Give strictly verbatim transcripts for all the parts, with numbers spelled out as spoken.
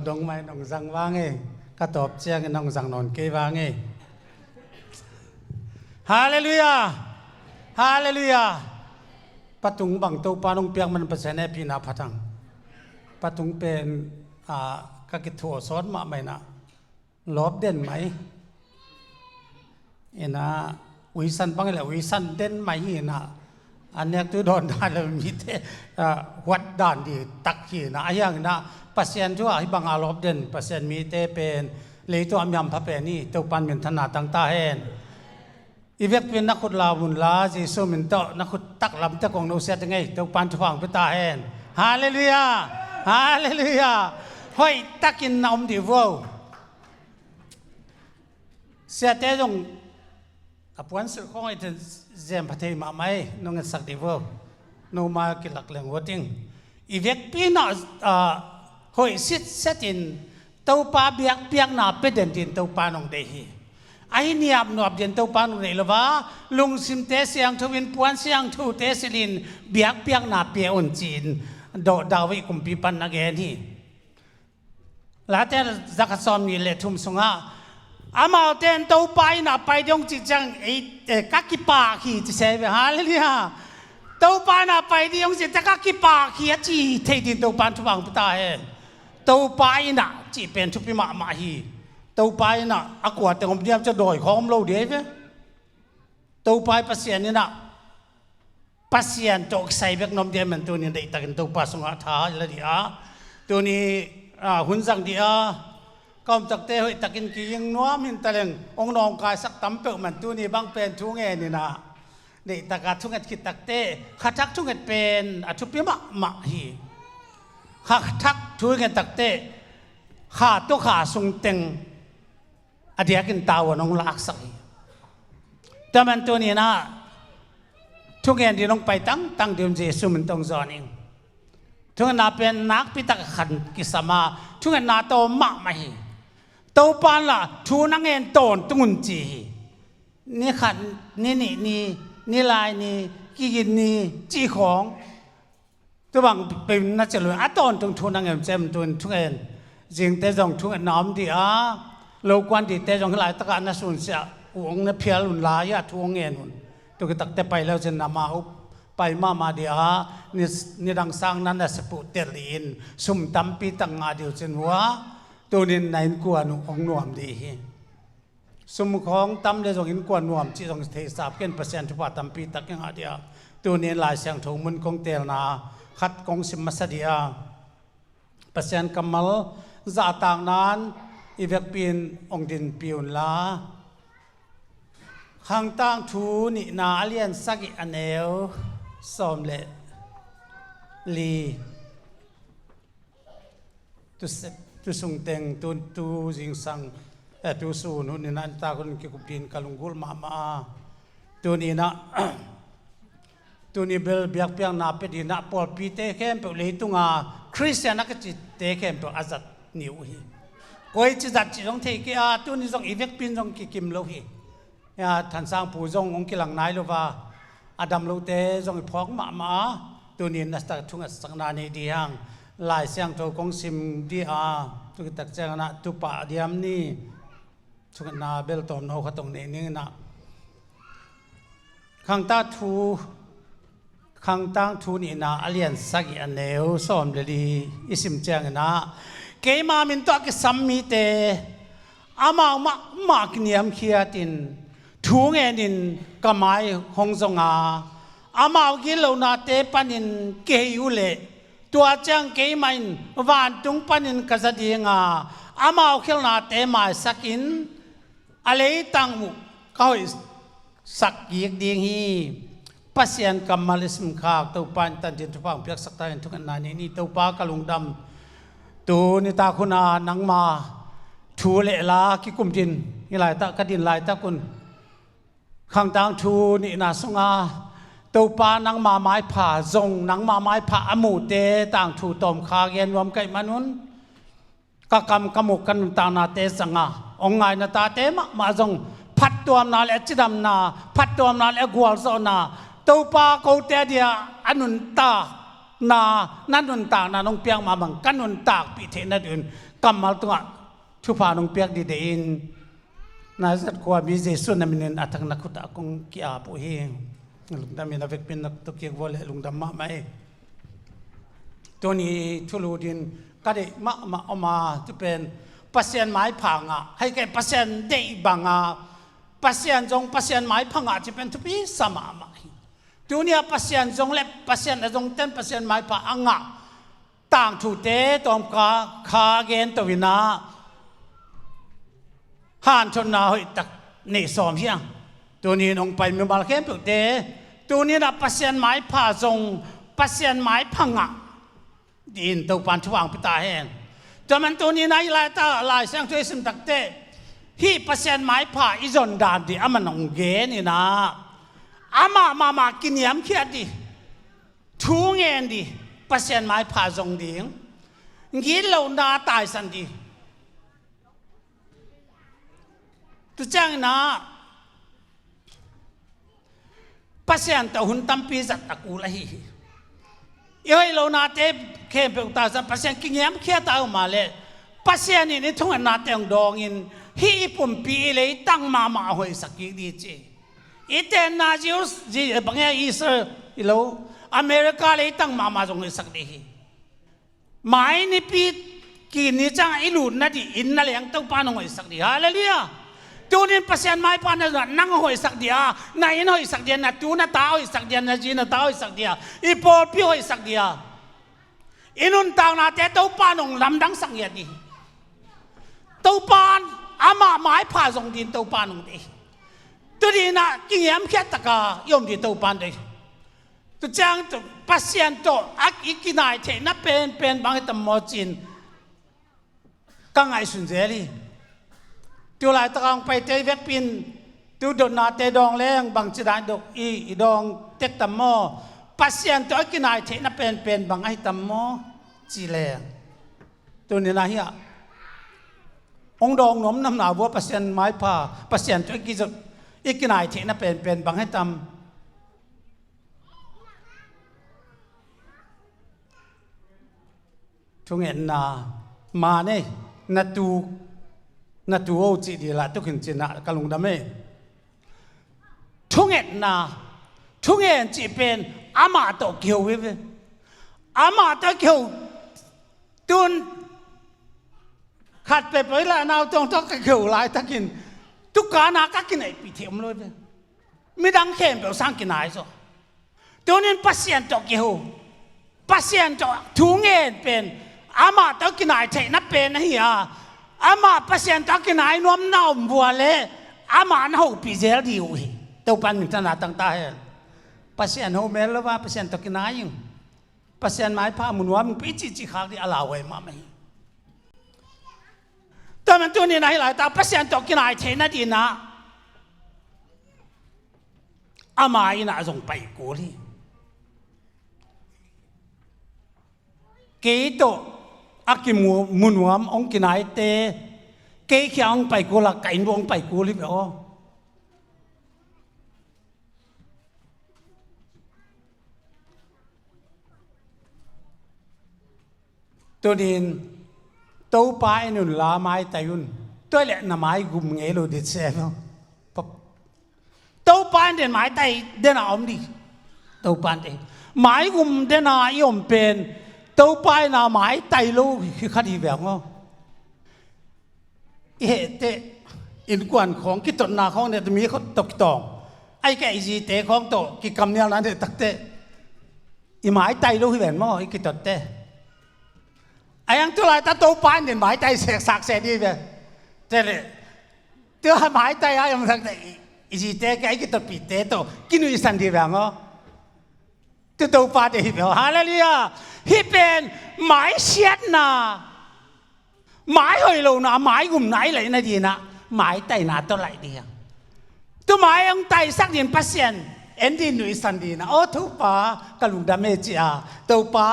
Dong mai nong zang vang e, ka tawp ciangin nong zang nawn kei vang e. Halleluiah. Halleluiah. Patung bang Topa nong piak man Pasian hehpihna phat hang. Patung pen, ah, ka kithuah sawt mahmah inah lawp den mai inah, uisan bang le uisan den mai hi inah, a nektu dawn dan le mite, ah, huat dan di tak hi inah, a hiang inah Pasian thu ah hih bang a lawp den Pasian mite pen leitung a miam pha pen hi. Topan minthanna tang ta hen. I vekpi in na khut lau un la, Jesu min tawh na khut tak lamte kong no siate ngei, Topan thupha hong pia ta hen. Halleluiah. Halleluiah. Hoih takin na om dih vuau. Siate zong a puan silh khawng i ten zem pha thei mahmah ei, nong etsak dih vuau. No ma kilak leng hua ting. I vekpi na, ah, hoih sitset in Topa biakpiakna pia den din Topa nong deih hi. Ahi niapnuap din Topa nong deih lo va, lungsimte siangtho in puan siangthote silhin biakpiakna pia un ci-in David kumpi pan na gen hi. Late zakhat sawm nih le thum sungah amaute in Topa inn ah pai ding hong cih ciang ei, eh, ka kipak hi ci se ve. Halleluiah. Topa inn ah pai ding hong cih ciang ka kipak hi a ci thei din Topa in thupha hong pia ta hen. Topa inn ah cih pen thupi mahmah hi. Topa inn ah a kua teng om diam cia dawi khawng om lo dih ve. Topa i Pasian inn ah Pasian tawh kisai bek nuam dih a, man tuni deihtakin Topa sungah tha i la dih a, tuni, ah, hun zang dih a, ka om takte hoih takin ki-ing nuam hi taleng hong nawngkaisak tam peuh man tuni bang pen thu ngen inah, deihtaka thunget khit takte kha thak thunget pen a thupi mahmah hi. Kha thak thunget takte kha tawh kha sung teng a diakin tavuan hong laksak hi. Tua man tuni inah thungen din hong pai tangtang dih un, Jesu min tawh hong zawn ing. Thungetna pen nakpi tak a khan kisam a, thungetna tawm mahmah hi. Topa in lah thu na ngen tawntung un ci hi. Ni khat, ni nih ni, ni lai ni, kigin ni cih khawng. Tua bang pen na ci lo a tawntung thu na ngen cem tun thungen. Zingte zong thungetna om dih a, lo kuan dihte zong hih laitakah na sunsiah uh hong na phial un lai ah thu hong ngen un. Tua kitakte pai leu cin na ma uh pai mahmah dih a, ni, nidang sang na na sipuh tel in sum tampi tak ngah dih uh cin hua, tunin na innkuan uh hong nuam dih hi. Sum khawng tam le zong innkuan nuam cih zong theisap ken, Pasian thupha tampi tak i ngah dih a. Tunin Lai Siangtho mun kong teelna khat kong sim masa dih a, Pasian kammal zahtakna in i vekpi in hong dinpi un la. Khangtang thu nihna a lian sagih a neu sawm le li. Tu se-, tu sung teng, tu, tu zingsang, eh, tu sun hun in an tak hun kikup din ka lunggulh mahmah a. Tuni inah, tuni bel biakpiakna pia dinah pawlpite khempeuh, leitunga Khristian a kicite khempeuh a zat ni uh hi. Koici zat cih zong thei kei a, tuni zong i vekpi in zong kikim lo hi. Ya, Thansang pu zong hong kilang nai lo va, a dam lote zong i phawk mahmah a, tunin na tak thungatsakna nei dih hang. Lai Siangtho kong sim dih a, tu kitak ciangin ah tu pah diam ni, thungatna bel tawm no khat hong nei ning inah. Khangtang thu Khangtang thu nihna a lian sagih a neu sawm le li i sim ciangin ah, keima min tawh a kisam mite amau mahmah kiniamkhiatin thu ngenin ka mai hong zong a, amau gitlohnate panin kihei uh leh, tua ciang keimah in vantung panin ka za ding a, amau khialhnate maisakin a leitang uh ka hoihsak kik ding hi. Pasian kammal i simkhak Topa in tantin thupha hong piaksak ta in, thungetna nei ni. Topa ka lungdam, tu nitak hun a nangma thu le la kikum din, hih laitak ka din laitak un khangtang thu nihna sunga Topa nangma maipha zong, nangma maipha a muhte tangthu tawmkha gen nuam ka hih manun, ka kam ka muk ka nuntaknate zanga hong ngaina tate mahmah zong phattuamna le a cidamna, phattuamna le a gualzawhna, Topa kote a dia a nuntakna, na nuntakna nong piak mahmah ka nuntakpih theih nadingin kammal tungah thupha nong piak dide in, Nazareth khuami Jesu na minin a thak na khutah kong ki-ap uh hi. Lungdam in a vekpi in na tawh kik vua leh lungdam mahmah hi. Tuni thulu dingin ka deih mahmah om a, tu pen Pasian maipha ngah, ahih kei leh Pasian deih banga, Pasian zong Pasian maipha ngah cih pen thupi sa mahmah hi. Tuni a Pasian zong leh Pasian a zongte'n Pasian maipha a ngah tangthute tawmkhat khat gen to in ah, hanthotna hoihtak nei sawm hi hang. Tuni in hong pai mimal khempeuhte, tuni in ah Pasian maipha zong, Pasian maipha ngah dingin Topa'n thupha hong pia ta hen. Tua man tuni in ah hih laitak Lai Siangtho i sim takteh, hih Pasian maipha i zon dan ding amah'n hong gen in ah, amah mahmah kiniamkhiat ding, thu ngen ding, Pasian maipha zong ding, gitlohna taisan ding. Tu ciangin ah Pasian tawh hun tampi zat a kul ahi hi. I hoih lonate khempeuh taisan, Pasian kiniamkhiat a om a leh, Pasian in i thungetnate hong dawngin, hih i pumpi i leitang mahmah a hoihsak kik ding ci. I tenna Jews, Ji-, bang e, Israel hi lo, America leitang mahmah zong hoihsak ding hi. Mai nipi kini ciang i lutna ding inn na leng Topa'n hong hoihsak ding. Halleluiah. Tuni in Pasian maipha na zon ah nang hoihsak ding a, na inn hoihsak ding a, na tu na ta hoihsak ding a, na zi na ta hoihsak ding a, i pawlpi hoihsak ding a, i nuntaknate Topa'n hong lamdangsak ngiat ding. Topa'n amah maipha zong dingin Topa'n hong deih. Tu dingin ah kiniamkhiat takin i om ding Topa'n deih. Tu ciang tu Pasian tawh a i kinai theihna penpen bang hi tam maw ci-in ka ngaihsun zel hi. Tu laitak a hong paite i vekpi in tu dotnate dawng leng bangci dan dot i, i dawng tek tam maw? Pasian tawh a kinai theihna penpen bang ahi tam maw ci leng, tuni in ah hiah hong dawng nuam nam na vua Pasian maipha, Pasian tawh i kizot, i kinai theihna penpen bang hi tam? Thungetna, man e, na tu, na tu o cih ding lah tuk hin ci-in ah ka lungdam e. Thungetna, thungen cih pen amah tawh kiho hi ve. Amah tawh kiho. Tun khat peuhpeuh i lah nautawng tawh ka kiho laitakin, tu ka na ka kinaihpih theih om lo hi ve. Midang khempeuh sang kinai zaw. Tuni in Pasian tawh kiho, Pasian tawh thu ngen pen amah tawh kinai theihna pen ahi a, amah Pasian tawh kinai nuam na om vua leh amah na hopih zel ding uh hi. Topa'n minthanna tang ta hen. Pasian ho mel lo a, Pasian tawh kinai ing. Pasian maipha mu nuam ing, pi cihcih khak ding a lauhuai mahmah hi. Tua man tuni in ah hih laitak Pasian tawh kinai theihna dingin ah ama inn ah zong pai kul hi. Kei tawh a kimu, mu nuam hong kinaite, kei kiang hong pai kul a, ka inn buh hong pai kul hi ve aw. Tuni in Topa en un la maitai un. Tua leh na maigum ngei lo ding ci hi ve aw. Topa en den maitai den a om ding. Topa en den. Maigum den a i om pen Topa en a maitai lo hi khat hi ve aw. I hehte innkuan khawng, kitotna khawng, ne mi khawng tawh kitawng, ahih kei leh i zite khawng tawh kikamnialna nei takteh i maitai lo hi ven maw, i kitotte. Ahih hang tu laitak Topa in den maitai seksak se ding hi ve. Tua leh tua maitai a i om takteh i, i zite, kei, i kitotpihte tawh kinuihsan ding hi ve maw. Tu Topa deih hi ve aw. Halleluiah. Hih pen maisiatna, mai hoih lohna, maigumna i laihna dingin ah maitaina tawh laih ding hi hang. Tu mai hong taisak dingin Pasian en dingin nuihsan dingin ah, aw Topa, ka lungdam e ci-a, Topa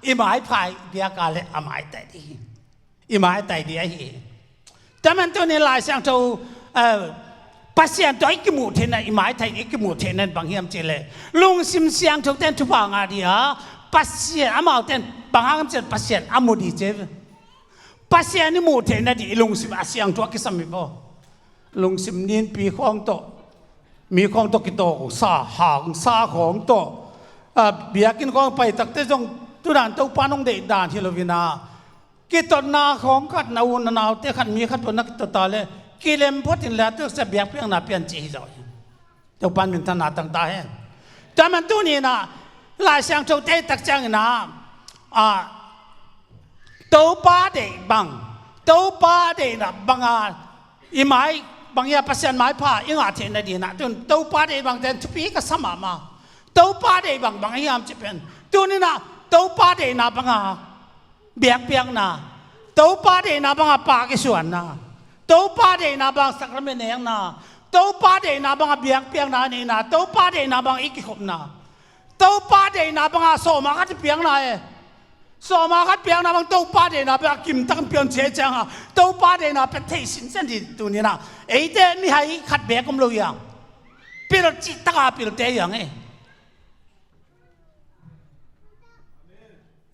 i maipha i biak a leh a maitai ding hi. I maitai ding ahi hi. Tua man tuni Lai Siangtho, eh, Pasian tawh i kimuh theihna, i maitai ding i kimuh theihna in bang hiam cih leh, lungsim siangthote'n thupha ngah ding a, Pasian, amaute in bang hang hiam cih leh Pasian a mu ding ci hi ve. Pasian i muh theihna ding i lungsim a siangtho a kisam hi vaw. Lungsim ninpi khawng tawh, mi khawng tawh kitawk sa, hangsa khawng tawh, a, biakinn khawng pai takte zong tudan Topa nong deih dan hi lo hi na. Kitotna khawng khat na u na naute khat mi khat tawh na kitot ta le kilem phot in le a tuk sia biakpiakna pian ci hi zaw hi. Topa in minthanna tang ta hen. Tua man tuni in ah Lai Siangtho te tak ciangin ah, a, Topa deih bang, Topa deihna banga i mai bang hi a Pasian maipha i ngah theihna ding in ah tun Topa deih bang ten thupi ka sa mahmah. Topa deih bang bang hiam ci pen tuni in ah Topa deihna banga biakpiakna, Topa deihna banga pa kisuanna, Topa deihna banga sakramen nekna, Topa deihna banga biakpiakna neihna, Topa deihna banga i kikhopna, Topa deihna banga sawma khat i piakna e. Sawma khat piakna bang Topa deihna banga kimtak in piang cia cianga Topa deihna pia thei sinsen ding tuni in ah eite mihai khat beek om lo hiang. Pil cihtaka pilte hiang e.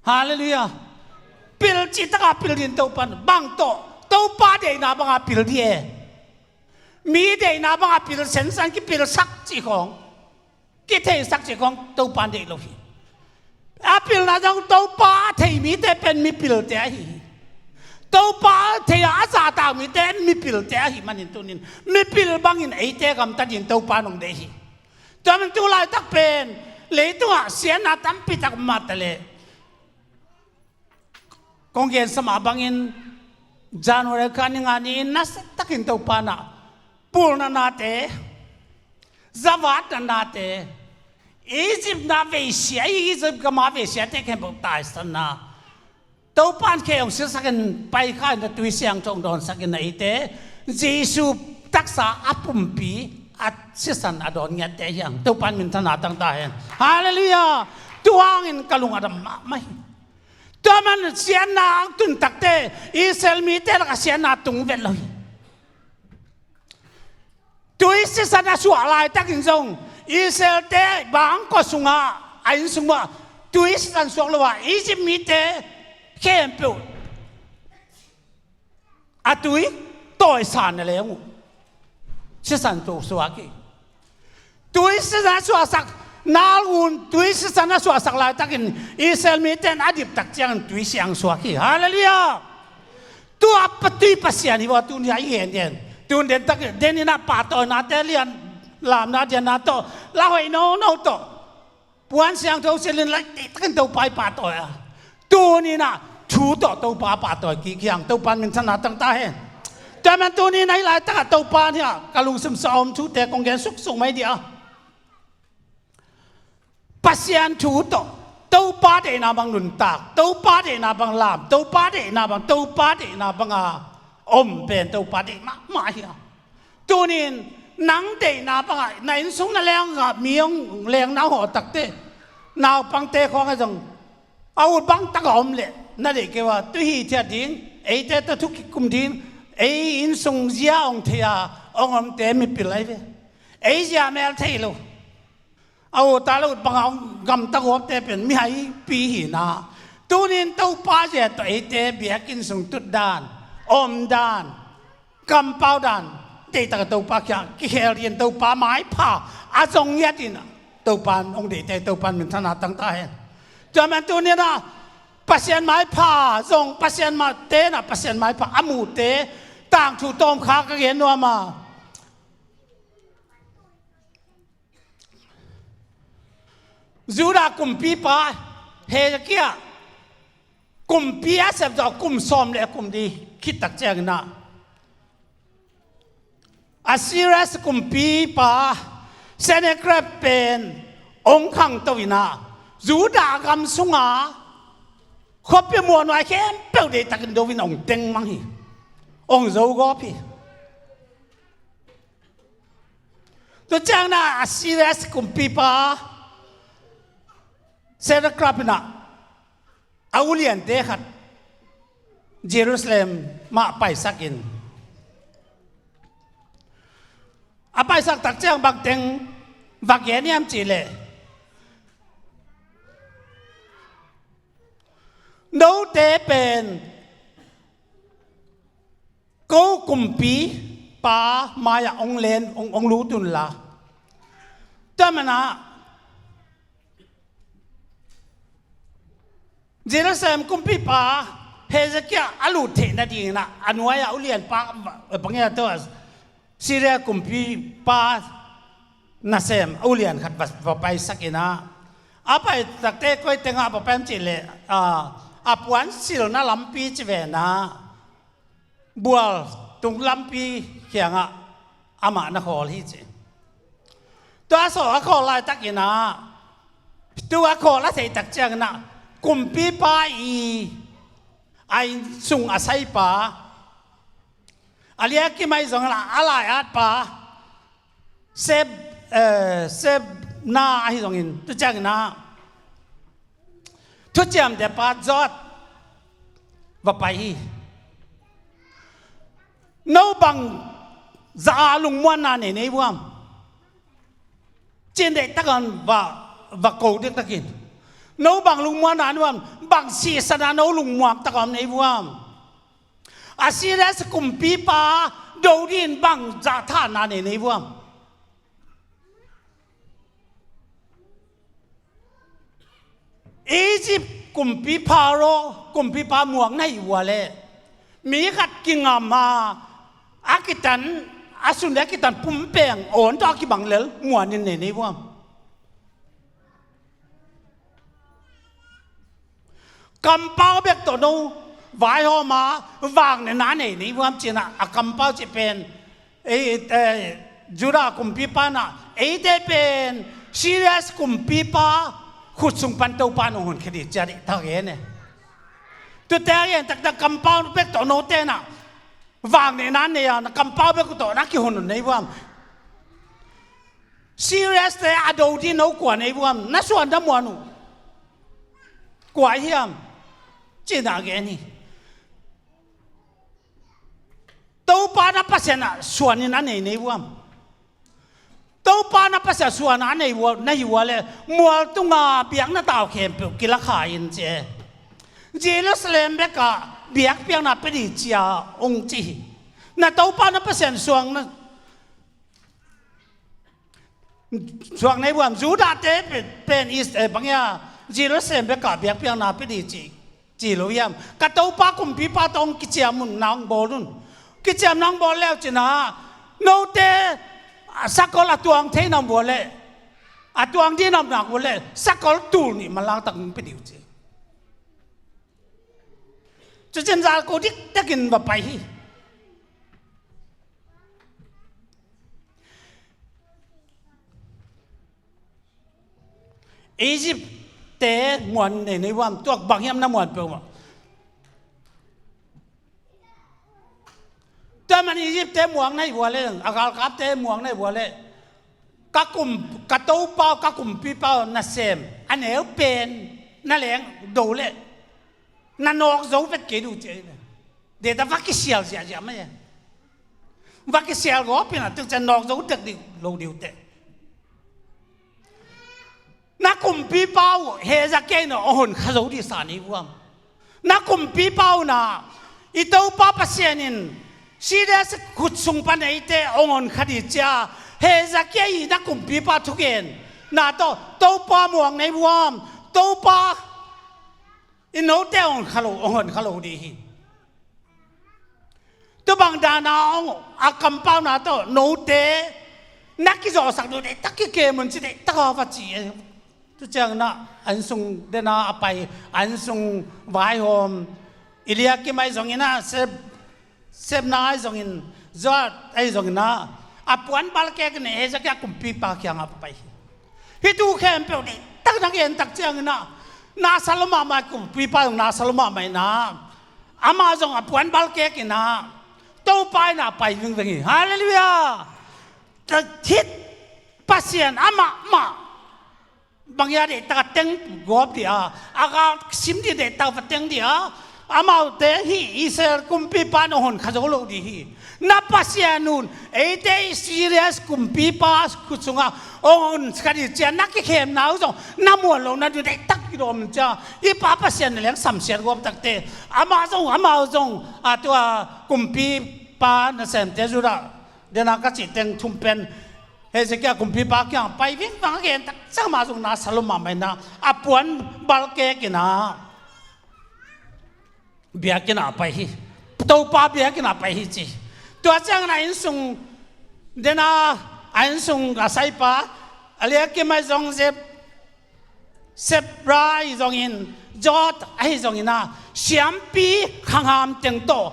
Halleluiah. Pil cihtaka pil ding Topa in bang tawh Topa deihna banga pil ding e. Mi deihna banga pil sensan kipilsak cih khawng, kitheisak cih khawng Topa in deih lo hi. A pilna zong Topa a thei mite pen mipilte ahi hi. Topa a thei a a zahtak mite mipilte ahi manin tunin mipil bangin eite gamta ding Topa in hong deih hi. Tua man tu laitak pen leitungah siatna tampi tak om mah ta leh kong gensa mah bangin January kha ni nga ni-in nasa takin Topa in ah pulna nate, zavatna nate, Egypt na veisia, Egypt gama veisiate khempeuh taisanna, Topa in khe hong sisakin paikha in a tui siangtho hong dawnsakin a eite Jesu taksa a pumpi a sisan a dawn ngiatte hiang. Topa in minthanna tang ta hen. Halleluiah. Tua hangin ka lung a dam mahmah hi. Tua man siatna ang tun takte Israel mite lak a siatna tung vet lo hi. Tui sisan a suah laitakin zong Israelte bangkua sungah a inn sungah tui sisan suak lo a Egypt mite khempeuh a tui tawisan a leng uh sisan tawh suak hi. Tui sisan a suahsak nalun tui sisan a suahsak laitakin Israel mite in a diptak ciangin tui siang suak hi. Halleluiah. Tua pa tui Pasian hi vaw tuni a i hen den tun den tak den in a pahtawinate lian lamna dianna tawh la hoih nono tawh puan siangtho silin laih titakin Topa i pahtawi a tuni in a thu tawh Topa pahtawi kik hiang. Topa in minthanna tang ta hen. Tua man tuni in a i laitakah Topa in hiang ka lungsim sa om thute kong gen suksuk mai dih a Pasian thu tawh Topa deihna bang nuntak, Topa deihna bang lam, Topa deihna bang, Topa deihna banga om pen Topa deih mahmah hi a. Tunin nang deihna bangah na innsung na lengah mi hong lengna hawh takte naupangte khawngah zong a ut bangtak a om leh na deih kei uh a tui hithiat ding, eite tawh thu kikum ding, ei innsung zia hong thei a hong omte mipil ahi ve. Ei zia mel thei lo. A ut a la ut bangah hong gamta gawpte pen mihaipi hi na. Tunin Topa zia tawh eite biakinn sung tut dan, om dan, kampau dan, deihtak a Topa kiang kikhel dingin Topa maipha a zong ngiat in Topa in hong deihte Topa in minthanna tang ta hen. Tua man tunin a Pasian maipha zong Pasian mate in a Pasian maipha a muhte tangthu tawmkha ka gen nuam a Judah kumpipa Hezekiah kumpi a sepzawh kum sawm le kum li khittak ciangin ah Assyria kumpipa Sennakerib pen hong khangto in ah Judah gam sunga khuapi muanhuai khempeuh deihtakin do in hong tengmang hi. Hong zogawp hi. Tua ciangin ah Assyria kumpipa Sennakerib in ah a uliante khat Jerusalem mah paisakin a paisak tak ciang bangteng va gen hiam cihleh note pen kumpipa mai-ah hong len, hong, hong lut unla. Tua manin ah Jerusalem kumpipa Hezekiah a lut theih nadingin ah a nuai-ah ulianpa, bang hiam, tua Syria kumpipa nasem a ulian khat va, va paisak in ah, a pai takte koi tengah va pai hiam cih leh, a, a puansilna lampi ci ve in ah, bual tung lampi kiangah amah na khawl hi ci. Tua sawh a khawl laitakin ah, tua khawl a theih tak ciangin ah, kumpipa i, a inn sung a saipa, Eliakim ahi zongin ah, a lai-atpa, Seb, eh, Sebna ahi zongin, tu ciangin ah, thuciamtehpa Joah va pai hi. No bang za-a lungmuanna nei, nei vuam? Cin deihtakin va, va ko dektakin. No bang lungmuanna nei vuam? Bang sisan a no lungmuang takin om nei vuam? Assyria kumpipa do dingin bang zahthanna nei, nei vuam? Egypt kumpi Pharaoh, kumpipa muang na hih uh leh, mi khat kingam a, a kitan, a sun le a kitan pumpeng awn tawh a kibang lel muanin nei, nei vuam? Kampau bek tawh no vaihawm a, vangnena nei, nei vuam? Ci-in ah, a kampau cih pen, ei, eh, Judah kumpipa in ah, eite pen Syria kumpipa khut sung pan Topa in hong honkhia ding ci-a deihtak gen e. Tuate a gen taktak, kampau bek tawh note in ah vangnena nei a, na kampau bek tawh na kihon uh nei vuam? Syria-te a do ding no kua nei vuam? Na suan na muan uh kua hiam? Ci-in ah gen hi. Topa na Pasian ah suanin a nei, nei vuam? Topa na Pasian suan a nei uh, na hih uh leh, mual tunga biakna tau khempeuh kilakha in ci e. Jerusalem bekah biakpiakna pia ding ci-a hong ci hi. Na Topa na Pasian suan na, suak nei vuam? Judah-te pen, pen is, eh, bang hiam, Jerusalem bekah biakpiakna pia ding ci, ci lo hiam? Ka Topa kumpipa tawh hong kiciam un, na hong bawl un. Kiciamna hong bawl leu cin ah, note, a, sakol a tuang thei na om uh leh, a tuang ding na om nak uh leh, sakol tul nih manlang tak hong pia ding uh ci. Cucin zal ko diktakin va pai hi. Egypt-te muan nei, nei vuam? Tuak bang hiam na muan peuhmah? Tua man Egypt-te muang na hih uh leh, a galkapte muang na hih uh leh, ka kum, ka Topa uh, ka kumpipa uh nasem a neu pen na leng do leh, na nawk zo vet kei ding uh ci hi ve. Deihtak va kisial ziahziah mah e. Va kisial gawp in ah, tuk ciang nawk zo tek ding lo ding uh teh. Na kumpipa uh Hezekiah in ah hong honkha zo ding sa nei vuam? Na kumpipa uh in ah, i Topa Pasian in Syria khut sung pan eite hong honkha ding ci-a Hezekiah i na kumpipa thugenna tawh Topa muang nei vuam? Topa in note hong honkha lo, hong honkha lo ding hi. Tua bang dan a hong, a kampauna tawh note na kizawhsak ding uh deihtak kikem un ci, deihtak a va ci e. Tu ciangin ah an sung den a a pai, an sung vaihawm, Eliakim ahi zongin ah, Seb-, Sebna ahi zongin, Joah ahi zongin ah, a puanbal kek in Hezekiah kumpipa kiangah va pai hi. Hih thu khempeuh deihtak na gen tak ciangin ah, na sa lua mahmah, kumpipa zong na sa lua mahmah in ah, amah zong a puanbal kek in ah, Topa inn ah pai vingveng hi. Halleluiah! Hih Pasian amah mah bang hiam, deihtak a teng gawp ding a, a sim ding deihtak va teng ding a, amaute hih Israel kumpipa in hong honkha zo lo ding hi. Na Pasian un eite i Syria kumpipa khut sungah hong honkha ding ci-a na kikhemna uh zong na muan loh nading deihtak kidawm un ci-a, i Pa Pasian na leng samsiat gawp tak teh, amah zong, amau zong, a, tua kumpi pa nasemte Judah dena ka cih teng thum pen Hezekiah kumpipa kiang pai vingvang a gen tak ciang mah zong na sa lo mahmah in ah, a puan bal kek in ah biakinn ah a pai hi. Topa biakinn ah a pai hi ci. Tua ciangin a innsung dena a innsung a saipa Eliakim ahi zong, Zeb Sebra ahi zongin, Jot ahi zongin ah siampi khangham teng tawh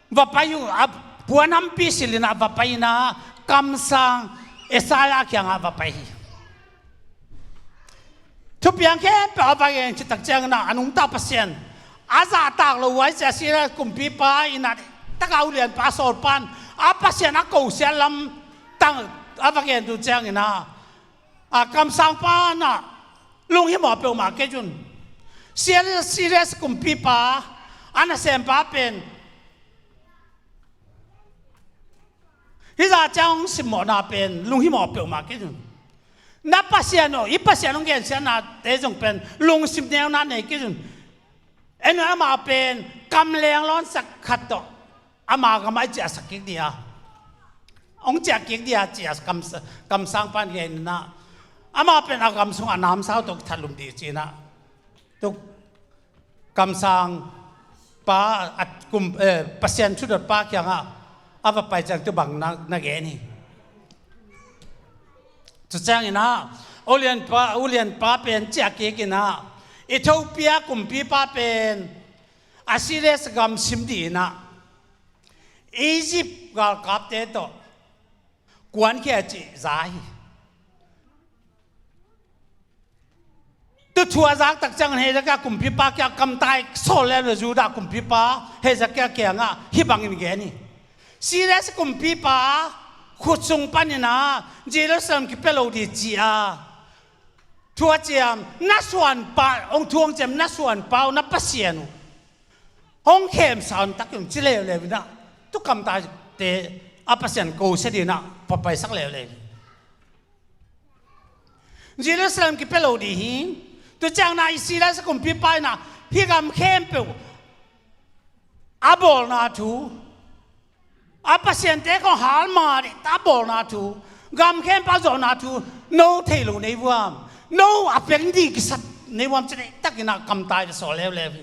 va pai uh, a puanhampi silh in ah va pai in ah kamsang Isaiah kiangah va pai hi. Thupiang khempeuh a va gen cih tak ciangin ah a nungta Pasian a zahtak lo uh a, Assyria kumpipa in ah taka ulianpa sawlpa in a Pasian a kosiat lam tang a va gen tu ciangin ah, a kamsangpa in ah lunghimawh peuhmah kei un. Assyria kumpipa a nasempa pen hih zah ciang hong simmawhna pen lunghimawh peuhmah kei un. Na Pasian aw, i Pasian hong gensiatnate zong pen lungsim neuna nei kei un. En un, amah pen kam leng lawnsak khat tawh ama gam ah i ciahsak kik dih a, hong ciah kik dih a ci a, kam, kamsangpa in gen in ah, amah pen a gam sung a namsau tawh kithatlum dih ci in ah, tuk kamsangpa a kum, eh, Pasian thudotpa kiangah a va pai ciang tu bang na, na gen hi. Tua ciangin ah ulianpa, ulianpa pen ciah kik in ah Ethiopia kumpipa pen Assyria gam sim dih in ah Egypt galkapte tawh kuankhia cih za hi. Tu thu a zak tak ciangin Hezekiah kumpipa kiang kamtai sawl leuleu, Judah kumpipa Hezekiah kiangah hih bangin gen hi. Assyria kumpipa khut sung panin ah Jerusalem kipia lo dih ci a, thu a ciam na suanpa, hong thu hong ciam na suanpa uh na Pasian uh hong khemsa un tak un ci leuleu in ah, tu kamtaite a Pasian kosia dih in ah papaisak leuleu. Jerusalem kipia lo dih hi. Tu ciangin ah Assyria kumpipa in ah hih gam khempeuh a bawlna thu, a pasiante khawng halma dih ta a bawlna thu, gam khempeuh a zawhna thu no thei lo nei vuam, no a peng dih kisat nei vuam ci dih takin ah kamtai sawl leuleu hi.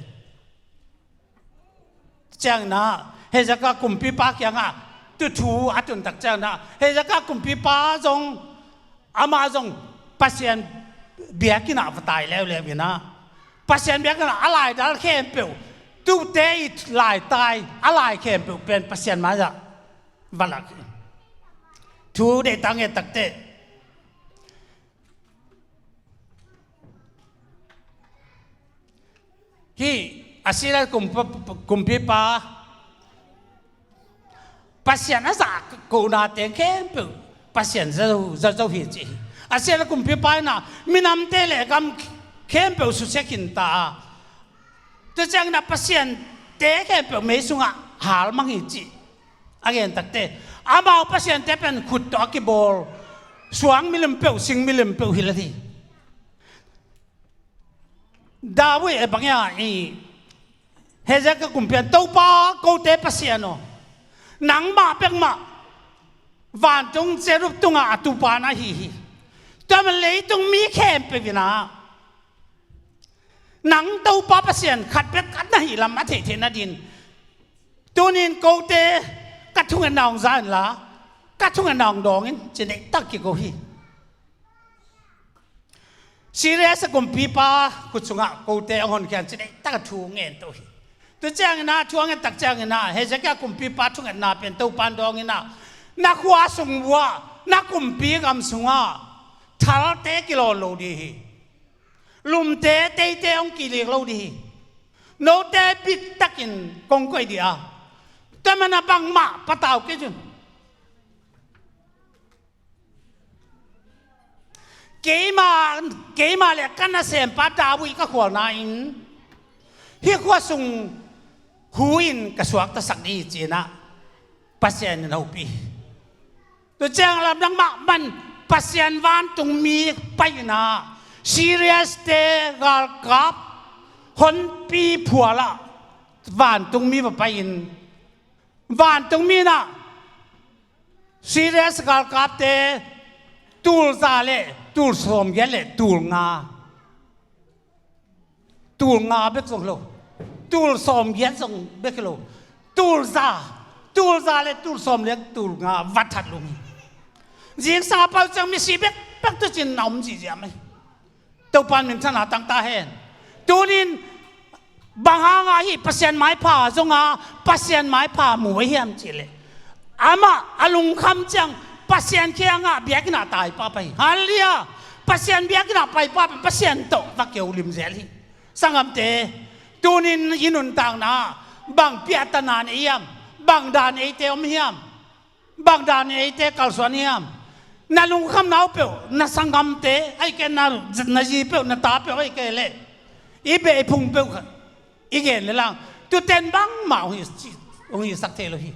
Ciangin ah Hezekiah kumpipa kiangah tu thu a tun tak ciangin ah Hezekiah kumpipa zong, amah zong Pasian biakinn ah va tai leuleu in ah, Pasian biakinn ah a laidal khempeuh, tute i laitai a lai khempeuh pen Pasian mai-ah va lak hi. Thu deihtak nget takteh hih Assyria kumpa, kumpipa Pasian a zahkona teng khempeuh Pasian za zo, za zo hi ci hi. Assyria kumpipa in ah minamte le gam khempeuh susia khin ta a, tua ciangin ah pasiante khempeuh mei sungah halmang hi cih a gen takteh, amau pasiante pen khut tawh a kibawl suang milim peuh, sing milim peuh hi la hi. David e bang ia i Hezekiah kumpipa in, Topa kote Pasian aw, nangmah bekmah vantung cherub tungah a tupa na hi hi. Tua man leitung mi khempeuh in ah nang Topa Pasian khat bek a na hi lam a theihtheih nadin, tuni-in kote ka thungetna hong za inla, ka thungetna hong dawng in, ci deihtak kiko hi. Assyria kumpipa khut sungah kote hong honkhia in ci deihtak a thu ngen to hi. Tu ciangin ah thu a nget tak ciangin ah Hezekiah kumpipa thungetna pen Topa in dawng in ah, na khua sung uah, na kumpi gam sungah thalte kilawn lo dih hi. Lumte, teite hong kilik lo dih hi. Note biktakin kong koih dih a, tua man ah bangmah patau kei un. Keima, keima le ka nasempa David ka khualna in hih khua sung hu in ka suaktasak dih hi, ci-in ah Pasian in hopih. Tua ciang lamdang mahmah in Pasian vantungmi pai-in ah Assyriate galkap honpi phualah vantungmi va pai-in Vantungmi in ah serious galkapte tul za le tul sawmgiat le tul nga, tul nga bek zong lo, tul sawmgiat zong bek lo, tul za, tul za le tul sawm le tul nga va that lum hi. Zingsang a pau ciang misi bekbek tucin na om zihziah mai. Topa'n minthanna tang ta hen. Tunin bang hanga hih Pasian maipha zonga Pasian maipha mu ahi hiam cihleh, amah a lungkham ciang Pasian kiangah biakinn ah tai pahpah hi. Halleluiah. Pasian biakinn ah pai pahpah, Pasian tawh va keu limzel hi. Sanggamte, tunin i nuntakna bang piahtana nei hiam? Bang dan eite om hiam? Bang dan eite kalsuan hiam? Na lungkhamna uh peuh, na sanggamte, ahih kei leh na, na zi peuh, na ta peuh, ahih kei leh i beh i phung peuh khat i gen le lang, tute'n bangmah hong hi, hong hisak thei lo hi.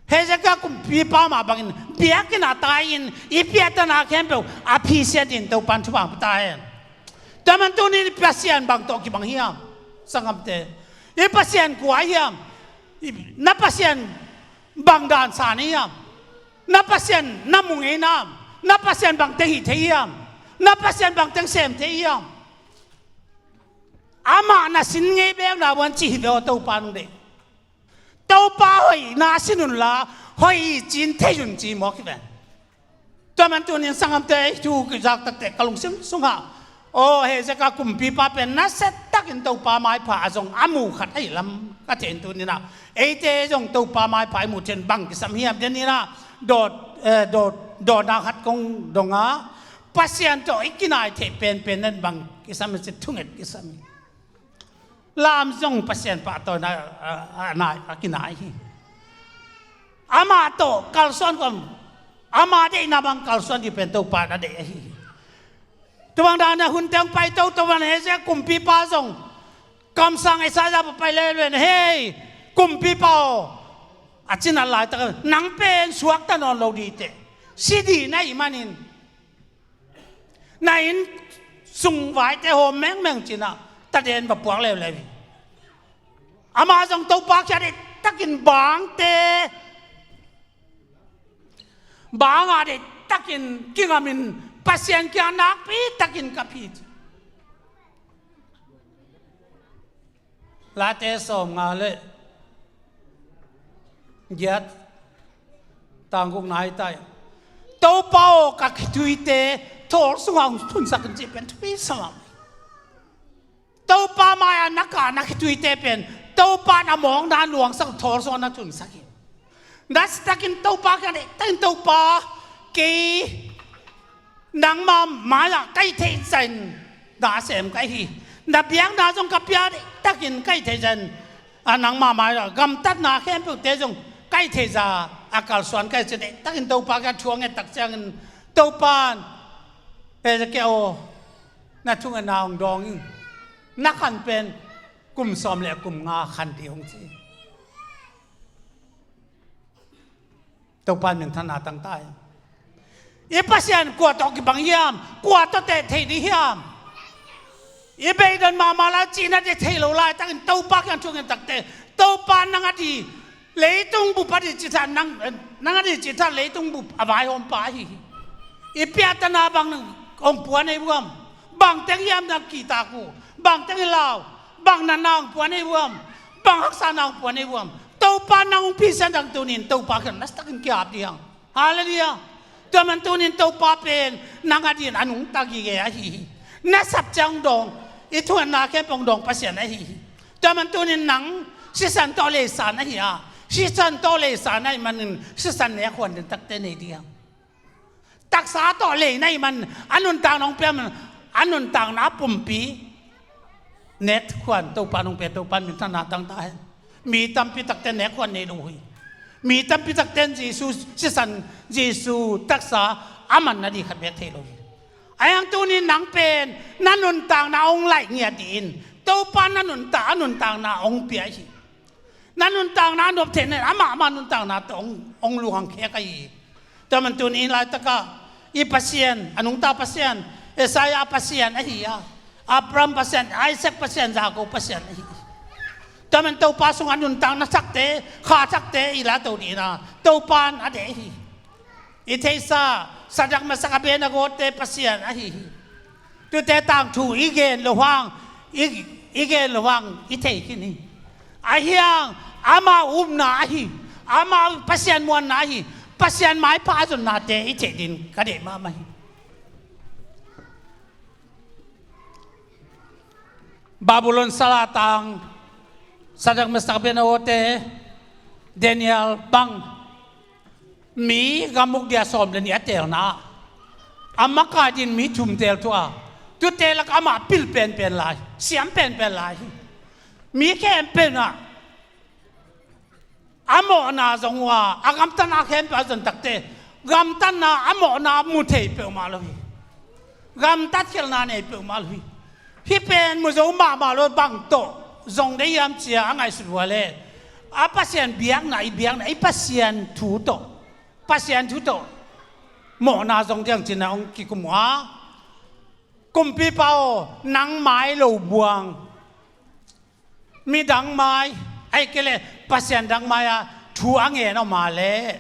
Hezekiah kumpipa mah bangin biakinn ah tai-in i piahtana khempeuh a phisiat in Topa'n thupha hong pia ta hen. Tua man tunin i Pasian bang tawh kibang hiam? Sanggamte, i Pasian kua hiam? I, na Pasian bang dan sa na hiam? Na Pasian na mu ngei nam? Na Pasian bang teng hih thei hiam? Na Pasian bang teng sem thei hiam? Amah na sin ngei beek na buan cih hi ve aw, Topa nung deih. Topa hoihna sin unla, hoih cin thei un ci mawk hi ve. Tua man tunin sanggamte, thu kizak takte ka lungsim sungah, aw, Hezekiah kumpipa pen nasia takin Topa maipha a zong a mu khat ahi lam ka thei in tuninah eite zong Topa maipha i muh theih bang kisam hiam? Tuninah dawt, eh, dawt, dawtna khat kong dong a, Pasian tawh i kinai theih penpen nen bang kisam hi ci, thunget kisam hi. Lam zong Pasian pahtawina a, a, a nai, a kinai hi. Amah tawh kalsuan kawm, ama deihna bang kalsuan ding pen Topa na deih ahi hi. Tua bang dana hun teng pai toto bang Hezekiah kumpipa zong kamsang Isaiah pa pai lel ven, hei, kumpipa aw, a cina laitak nang pen suakta nawn lo ding teh, si ding na hih manin na inn sung vaite hawm mengmeng cinah taden va puak leuleu hi. Amah zong Topa kiang deih takin bangte, banga deih takin kingamin Pasian kiang nakpi takin ka phi ci. Late sawm nga le giat, tang guk nai tai. Topa aw, ka khituite thawl sungah hong thunsak in cih pen thupi sa mah. Topa mai-ah na kah na khituite pen Topa na mawkna luangsak thawl sungah na thunsak hi. Nasia takin Topa kiang deih takin Topa, kei nangma mai-ah ka hih theih zah in na sem ka hi hi. Na biakna zong ka pia deih takin ka hih theih zah in, a, nangma mai-ah gamtatna khempeuhte zong ka hih theih zah a kalsuan ka hi ci deih takin Topa kiang thu a nget tak ciangin Topa'n, Hezekiah aw, na thungetna hong dawng ing. Na khan pen kum sawm le kum nga khan ding hong ci. Topa'n minthanna tang ta hi. I Pasian kua tawh kibang hiam? Kua tawh teh thei ding hiam? I beidong mahmah lai cihna deih thei lo laitakin Topa kiang thungen takte, Topa nang a ding leitung bup a ding cih tha'n nang, nang a ding cih tha'n leitung bup a vaihawmpa ahi hi. I piahtana bang hong pua na hi uh hiam? Bang teng hiam na kihtak uh? Bang teng hi lau? Bang natna hong pua na hi uh hiam? Bang haksatna hong pua na hi uh hiam? Topa nang hong phisiat ding tunin Topa kiang nasia takin ki-ap ding hi hang. Halleluiah. Tua man tunin Topa pen nang a dingin a nungta gige ahi hi. Na sap ciang hong dawng, i thungetna khempeuh hong dawng Pasian ahi hi. Tua man tunin nang sisan tawh leisan ahi a, sisan tawh leisan ahih manin sisan nekhuan den takte nei ding hi hang. Taksa tawh lei na hih man, a nuntakna hong pia man, a nuntakna pumpi nekhuan Topa nong pia, Topa in minthanna tang ta hen. Mi tampi takte nekhuan nei lo hi. Mi tampi takte in Jesu sisan, Jesu taksa a man nading khat bek thei lo hi. Ahi hang tunin nang pen na nuntakna hong laih ngiat dih in, Topa na nuntak, a nuntakna hong pia hi. Na nuntakna a nop theih nen amah, amah nuntakna tawh hong, hong luang khek ahi hi. Tua man tunin laitakah i Pasian, a nungta Pasian, Isaiah Pasian ahi a, Abraham Pasian, Isaac Pasian, Jacob Pasian ahi hi. Tua man Topa sungah nuntakna thakte, kha thakte i la to dihna Topa in a deih hi. I theihsa Sadrak, Mesak, Abednego te Pasian ahi hi. Tute tangthu i gen loh hang, i, i gen loh hang i thei khin hi. Ahi hang amau upna ahi, amau Pasian muanna ahi, Pasian maipha a zonnate i theih ding ka deih mahmah hi. Babylon sal a tang Sadrak, Mesak, Abednego te, Daniel bang mi gam uk dia sawm le nih a teelna, a makaih ding mi thum teel thu a, tute lak amah pil penpen lai, siam penpen lai hi. Mi khempeuh in ah a mawhna zong uh a, a gamtatna khempeuh a zon takte, gamtatna a mawhna mu thei peuhmah lo hi. Gamtat khialhna nei peuhmah lo hi. Hih pen mu zo mahmah lo, bang tawh zong deih hiam ci-a a ngaihsut uh a leh, a Pasian biakna, i biakna, i Pasian thu tawh, Pasian thu tawh mawhna zong diang ci-in ah hong kikum uh a, kumpipa aw, nang mai lo buang, midang mai, ahih kei leh Pasian dang mai-ah thu a ngen om a leh,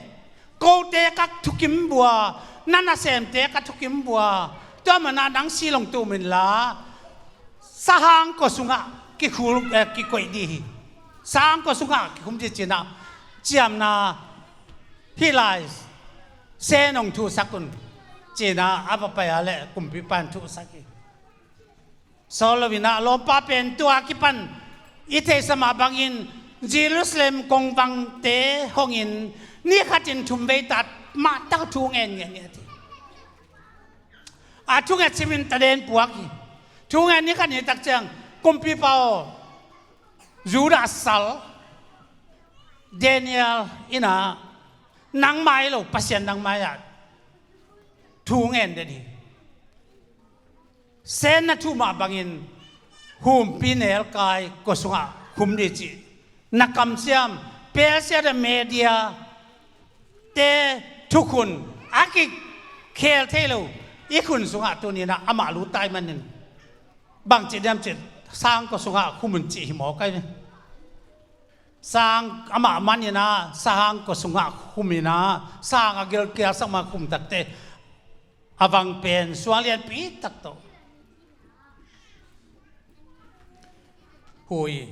kote ka thukim bua, na nasemte ka thukim bua, tua manah nang silong tum inla, sahang kua sungah kikhul, eh, kikoih dih hi. Sahang kua sungah kikhum dih ci-in ah, ciamna hih lai sen hong thuhsak un, ci-in ah a va pai a leh kumpipa in thuhsak hi. Saul lo-in ah, lawmpa pen tua kipan i theihsa mah bangin Jerusalem kongvangte hongin ni khatin thum vei ta mahtak thu ngen ngen hi a ti. A thunget simin taden puak hi. Thungen ni khat ni tak ciang, kumpipa aw, Judah sal Daniel in ah nang mai lo, Pasian dang mai-ah thu ngen den hi. Sen na thuh mah bangin humpi nelkai kua sungah khum dih cih na kamciam, Persia le Media te thukhun a kikhel thei lo i khun sungah tuni-in ah amah lut ta ahih manin, bangci diam cih, sahang kua sungah khum un cih hi mawk ahi. Sahang amah man in ah, sahang kua sungah khum in ah, sahang a gilkial sak mah khum takte, a vang pen suang lianpi tak tawh. Hui.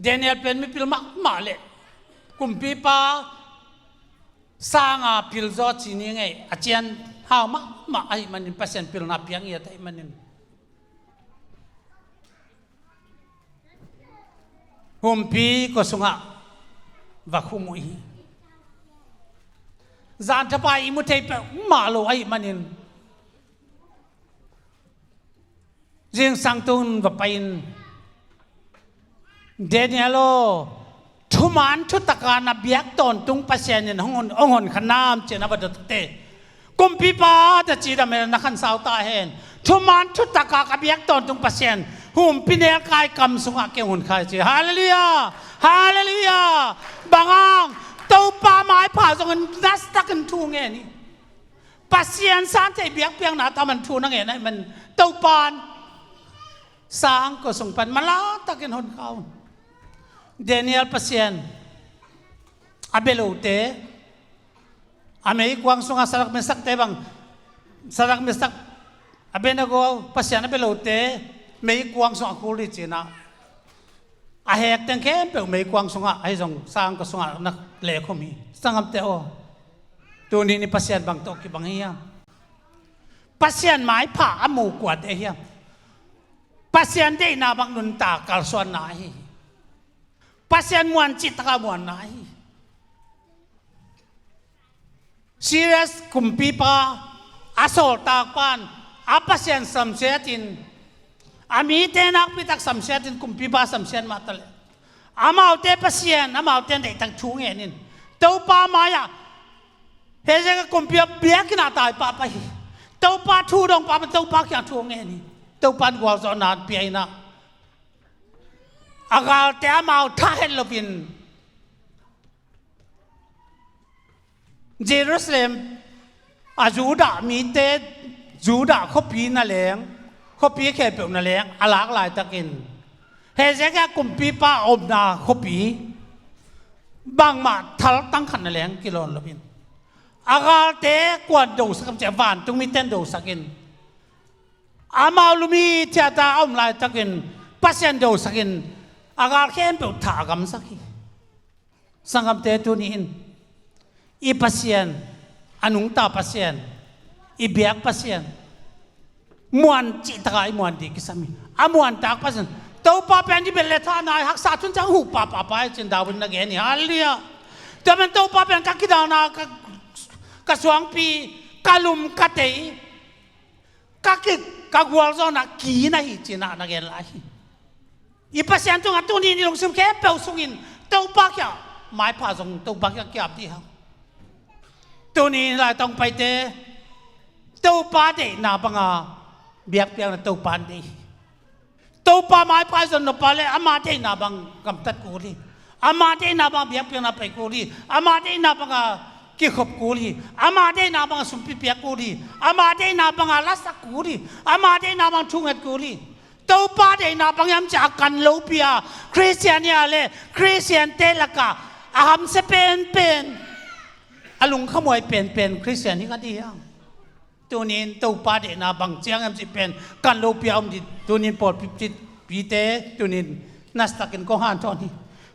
Daniel pen mipil mahmah leh kumpipa sanga pil zaw ci ni ngei, a cian hau mahmah ahih manin, Pasian pilna piang i at ahih manin, humpi kua sungah va khum uh hi. Zan thapai i mu thei peuhmah lo ahih manin, zingsang tun va pai-in, Daniel aw, thuman thutaka na biak tawntung Pasian in hong hon, hong hon kha nam, ci-in a va dot te. Kumpipa, ta cidam hen, na khansau ta hen. Thuman thutaka ka biak tawntung Pasian, humpi nelkai kam sungah kei hong hun kha hi, ci. Halleluiah! Halleluiah! Bang hang, Topa maipha zongin nasatakin thu ngen hi. Pasian santhei biakpiakna tawh man thu na ngen ahih man, Topa in sahang kua sung pan manlatakin hon kha un. Daniel Pasian a bia lote, a meikuang sungah Sadrak, Mesak te bang, Sadrak, Mesak, Abednego, Pasian a bia lote meikuang sungah khul dih ci-in ah, a hek teng khempeuh meikuang sungah, ahi zong sahang kua sungah na lekhum hi. Sanggamte aw, tuni-in i Pasian bang tawh kibang hiam? Pasian maipha a mu kuate hiam? Pasian deihna bang nuntak kalsuanna ahi hi. Pasian muan cihtakah muanna ahi hi. Sirius kumpipa, a sawltakpa in a Pasian samsiatin, a mite nakpitak samsiatin, kumpipa samsiat mah taleh, amaute Pasian, amaute deihtak thu ngenin, Topa mai-ah, Hezekiah kumpi a biakinn ah tai pahpah hi. Topa thu dong pahpah, Topa kiang thu ngen hi. Topa in gualzawhna pia-in ah, a galte amau thahet loin, Jerusalem, a Judah mite, Judah khuapi naleng, khuapi khempeuh naleng a lak laitakin, Hezekiah kumpipa a omna khuapi bangmah thaltang khat na leng kilawn loin, a galte kuan dosak am cih leh vantung miten dosakin, amau lum hithiat a om laitakin Pasian dosakin a gal khempeuh thah a gamsak hi. Sanggamte, tuni in i Pasian, a nungta Pasian, i biak Pasian, muan cihtakah i muan dih kisam hi. A muantak Pasian, Topa pen i bel le thahna i haksa thun ciang huh pahpah pai cin David na gen hi. Halleluiah. Tua pen Topa pen ka kidalna, ka, ka suangpi, ka lum, ka tei, ka kik, ka gualzawhna ki na hi cinah na gen lai hi. I Pasian tungah tuni in i lungsim khempeuh sungin Topa kiang maipha zong Topa kiang kiap dih hang. Tuni in laitong paite Topa deihna banga biakpiakna Topa in deih hi. Topa maipha i zon nop a le ama deihna bang gamtat kul hi. Ama deihna bang biakpiakna pai kul hi. Ama deihna banga kikhop kul hi. Ama deihna banga sumpi piak kul hi. Ama deihna banga lasak kul hi. Ama deihna bang thunget kul hi. Topa deihna bang hiam cih a kan lopi a Khristian hi a le Khristiante lakah a hamsia penpen, a lungkhamuai penpen Khristian hi ka dih hiam? Tunin Topa deihna bang ciang hiam cih pen kan lopi a om dih. Tunin pawlpi, pite tunin nasatakin kong hanthawn hi.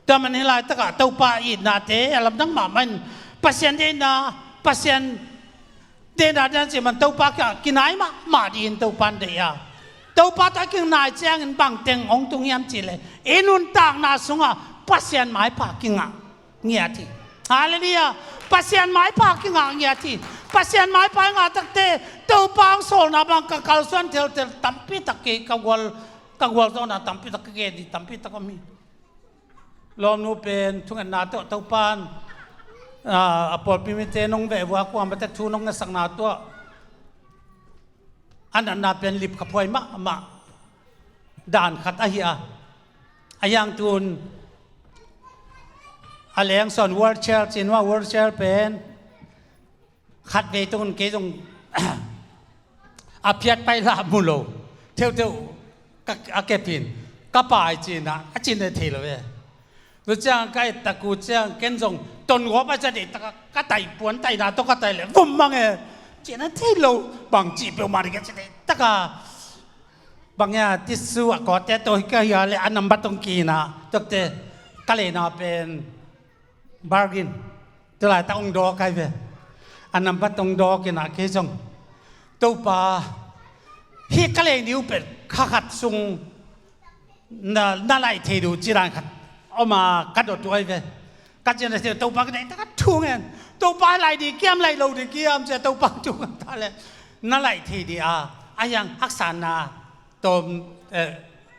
Tua man hi laitakah Topa itnate a lamdang mahmah in Pasian deihna, Pasian deihna dan cih man Topa kiang kinai mahmah dih in Topa in deih a, Topa tawh a kinai ciangin bangteng hong tung hiam cih leh i nuntakna sungah Pasian maipha kingah ngiat hi. Halleluiah. Pasian maipha kingah ngiat hi. Pasian maipha i ngah takte Topa hong sawlna bang ka kalsuan thelthel tampi tak kei, ka gual, ka gualzawhna tampi tak ka gen dih tampi tak om hi. Lawmnu pen thungetna tawh Topa in, ah, a pawlpi mite nong veh vua kuamah te thu nong ngasakna tawh a natna pen lipkhaphuai mahmah dan khat ahi a, a hiang tun a leng sawn wheelchair cin hua, wheelchair pen khatvei tungin kei zong a phiat pai la mu lo. Theutheuh ka, a kepin ka pai cinah a cin e thei lo e. Tu ciang ka et tak uh ciang ken zong ton gawp a ca deih taka ka taih puan taihna tawh ka taih leh vum mang e. Cina thei lo, bang cih peuhmah dih ka ci deih taka. Bang hia, tisu a kawte tawh hi ka hia leh a nambat tong kina tokte ka leina pen bargain. Tulai ta ong dawk ai ve. A nambat ong dawk ina kei zong Topa, hi ka lei niu pen kha khat sung na, na laih thei duh ci dan khat om a ka dot uh ai ve. Ka cian a thei Topa ka deih taka thu ngen. Topa laih dih kiam laih lo dih kiam cia Topa thu ngen ta le na laih thei dih a, a hiang haksa na tawm, eh,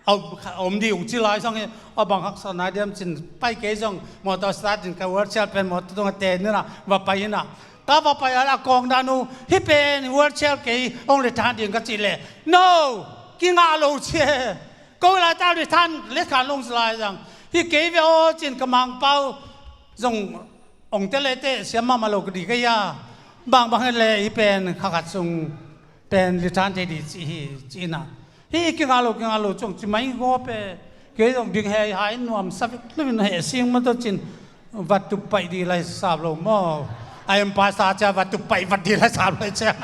a om, a om dih ung ci lai zong hi. A bang haksa na diam cin pai kei zong motor start in ka wheelchair pen motor tunga te nina va pai ina ka va pai a la kawng dan uh hi pen wheelchair kei ong le than ding ka cih leh no, kingah lo cia. Ko lai ta le than le khan long lai zang hi kei ve aw cin ka mangpau zong ong te le te siam mahmah lo ka di ka ia. Bangbang le hi pen kha khat sung pen lithan thei di ci hi ci ina hi kingah lo kingah lo cong ci mai gaw pe. Kei zong ding he hai nuam sa vek lo in he sing ma to cin vat tup paih di lai sap lo maw. A em pa sa cia vat tup paih vat di lai sap lo cia.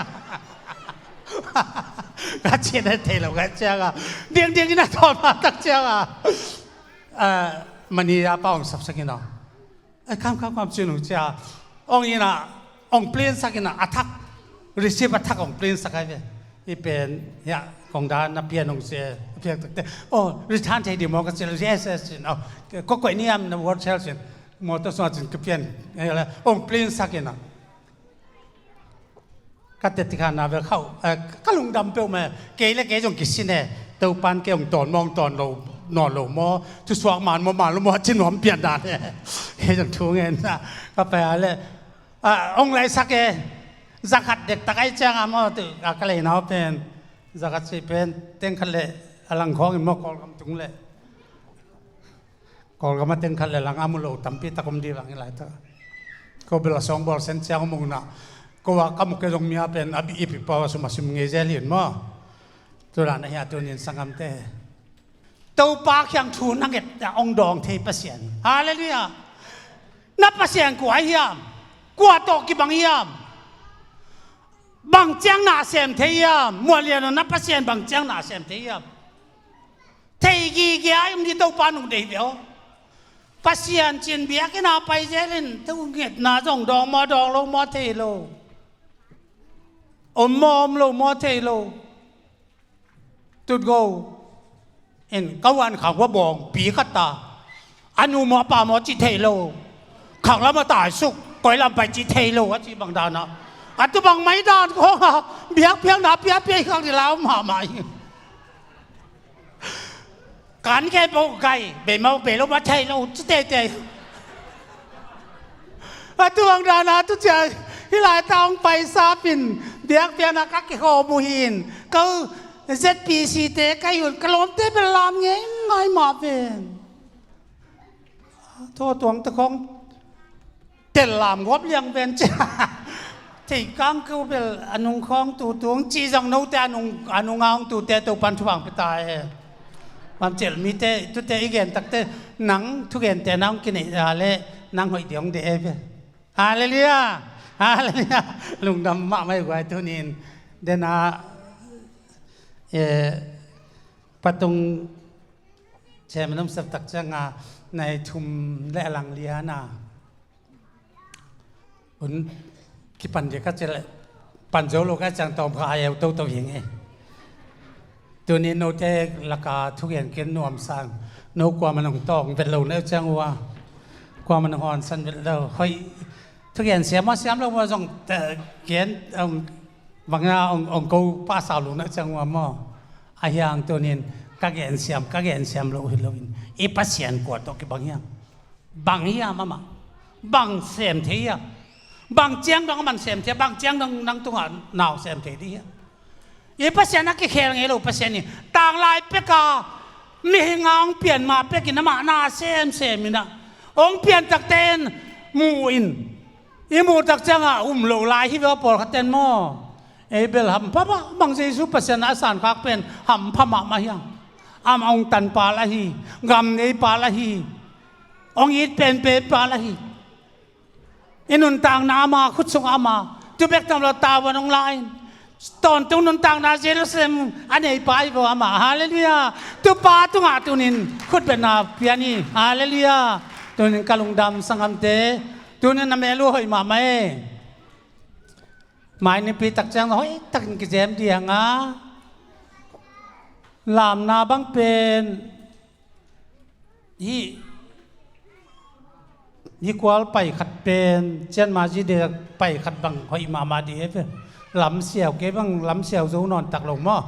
Ka cin he thei lo ka cia ka ding ding ina thawn ma tak cia ka. Mani a pa ong sapsak ina. Ai, kam, kam, kam, cin uh cia. Ong ina, ong plin sak ina, a thak, receive a thak ong plin sak ai ve. I pen, ya, kong dan na pian ong cia, pian tak te. Oh, return thei di maw ka cil, yes, yes, cin. Oh, ko koi niam na word cell cin. Motor sua cin ka pian, eh, la, ong plin sak ina. Ka tetikha na vel khauh, eh, ka lungdam peuhmah, kei le kei zong kisin e, Topan kei hong tawn maw, hong tawn lo, nawn lo maw, thusuak man maw, man lo maw, a ci nuam pian dan e. Kei zong thu ngen na, ka pai a le, ah, hong laisak e, zakhat dektak ai ciang a maw, tu, ah, ka lei nau pen, zakhat si pen, teng khat le, a lang khawng in maw, Kawlgam tung le. Kawlgam a teng khat le lang a mu lo tampi tak om dih vang hi lai ta. Ko bel a sawng bawl sen ciang om ung na. Ko a ka mu kei zong mi a pen a bi ip ip a sum a sum ngei zel hi in maw. Tu dan a hia tunin sanggamte. Topa kiang thu na nget a hong dawng thei Pasian. Halleluiah. Na Pasian kua hiam? Kua tawh kibang hiam? Bang ciang na sem thei hiam? Muanlian aw, na Pasian bang ciang na sem thei hiam? Thei gige a om ding Topa nung deih ve aw. Pasian cin biakinn a pai zel in thu ngetna zong dawng maw, dawng lo maw, thei lo. Om maw, om lo maw, thei lo. Tutgo in ka huan khang hua bawng pi khat ta. A nu maw, a pa maw, ci thei lo. Khang lam a tai suk, koi lam pai ci thei lo, a ci bang dan a. A tu bang mai dan khawng a, biakpiakna piapia i khang ni lau mahmah hi. Kan khempeuh gai, bei maw, bei lo maw, thei lo, ci teitei. A tu bang dan a tu ciang, hih lai ta hong pai sap in, biakpiakna ka kikhawm uh hi in, ka Z P C te ka hi un, ka lawmte bel lam ngei ngai mah ven. Thaw tuang te khawng tel lam guap liang ven cia. Thei kang keu bel a nung khawng tu tuang ci zang note a nung, a nung a hong tute Topan thupha hong pia ta e. Bang cel mite, tute i gen takte, nang thugente nang kinei a le, nang hoih ding hong de e ve. Halleluiah. Halleluiah. Lungdam mahmah i guai tunin. Dena, eh, patung chairman om sap tak cianga nai thum le a lang liana. Un kipan dia ka cel pan zo lo ka ciang tawm kha a eu toto hi nge. Tuni note laka thugen kin nuam sang no kuaman hong tawng vet lo na ciang ua. Kuaman hong hon san vet lo. Hoi thugen siam ma siam lo ma zong gen bang na ong ko pa sau lo na ciang ua maw. A hiang tunin ka gen siam, ka gen siam lo hi lo in. I Pasian kua tawh kibang hiam? Bang hiam amah? Bang sem thei hiam? Bang ciang dong amah sem thei, bang ciang dong nang tungah nau sem thei dih hiam? I Pasian a kikhel ngei lo Pasian hi. Tanglai peka mihing a hong pian ma pekin amah na semsem inah hong pian takte in mu in. I muh tak ciangah um lo lai hi ve aw pawlkhat ten maw. Ei bel hampha mah bang Jesu Pasian a sankhak pen hampha mahmah hiang. Amah hong tanpa lah hi. Gam neipa lah hi. Hong it penpenpa lah hi. I nuntakna ama, khut sung ama, tu bek tam lo tavuan hong la in. Tawntung nuntakna Jerusalem a neipa hi vo ama. Halleluiah. Tupa tungah tunin khutbetna pian hi. Halleluiah. Tunin ka lungdam sanggamte. Tunin a melu hoih mahmah e. Mai nipi tak ciang hoih takin kizem dianga lamna bang pen hih hih kual pai khat pen cianma zi de pai khat bang hoih mahmah dih e. Lam siau kei bang lam siau zo nawn tak lo maw?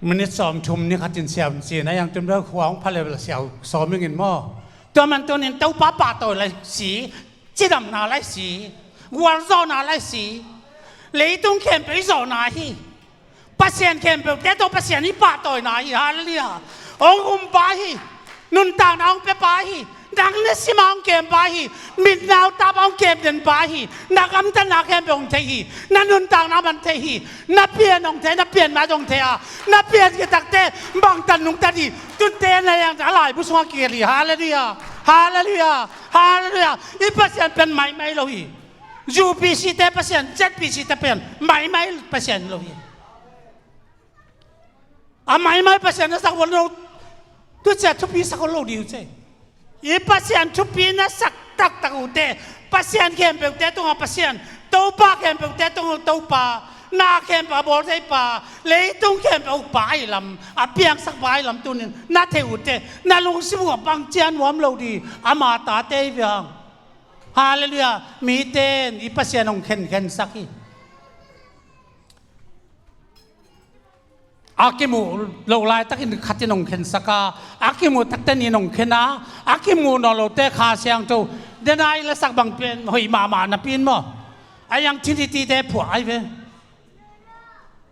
Minit sawm thum ni khatin siau cina yang tun bel khua hong pha level siau sawm ingin maw? Tua man tunin Topa pahtawi lai si, cidamna lai si, gualzawhna lai si, leitung khempeuh i zawhna hi. Pasian khempeuhte tawh Pasian i pahtawina hi. Halleluiah. Hong humpa hi. Nuntakna hong pepa hi. Nang na sima hong kempa hi. Mitnau tapa hong kemdenpa hi. Na gamtatna khempeuh hong thei hi. Na nuntakna man thei hi. Na pian hong thei, na pian mat hong thei a. Na pian kitakte bangtan nungtat hi. Tunte na yang a laibu sungah kiel hi. Halleluiah. Halleluiah. Halleluiah. I Pasian pen maimai lo hi. U P C te Pasian, Z P C te pen maimai Pasian lo hi. A maimai Pasian na sak lo, tu cia thupi sak lo ding uh ce. I Pasian thupi na sak taktak uh te, Pasian khempeuhte tungah Pasian, Topa khempeuhte tungah Topa, na khempeuh a bawl thei pa, leitung khempeuh pa ahi lam, a piangsak pa ahi lam tunin na thei uh te, na lungsim uh a bang cian nuam lo ding, ama tate hi viang. Halleluiah. Mite in i Pasian hong khenkhensak hi. A kimuh lo laitakin khatin hong khensak a, a kimuh takte nin hong khen a, a kimuh nawn lote Kha Siangtho dena i lasak bang pen hoih mahmah napi in maw? A yang Trinity te phuah ai ve.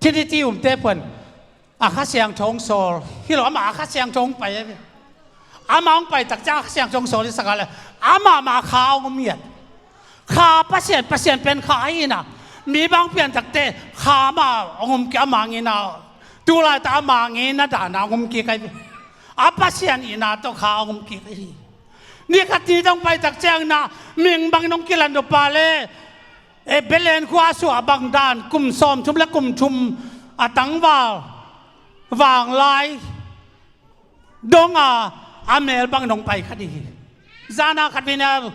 Trinity umte phuan a Kha Siangtho hong sawl hi lo, amah a Kha Siangtho hong pai ai ve. Amah hong pai tak ciang a Kha Siangtho hong sawl i sak a le amah mah kha hong om hiat. Kha Pasian, Pasian pen kha ahi na. Mi bang pian takte kha mah hong om kik ama ngina. Tulaita ama ngina dana hong om kik ai ve. A Pasian ihna tawh kha a om kik ahi hi. Ni khat ni dong pai tak ciangin ah mihing bangin hong kilan uh pa le, e, Bethlehem khua suah bang dan, kum sawmthum le kum thum a tangval vanglai dong a, a mel bangin hong pai kha ding hi. Zan a khat vei-in ah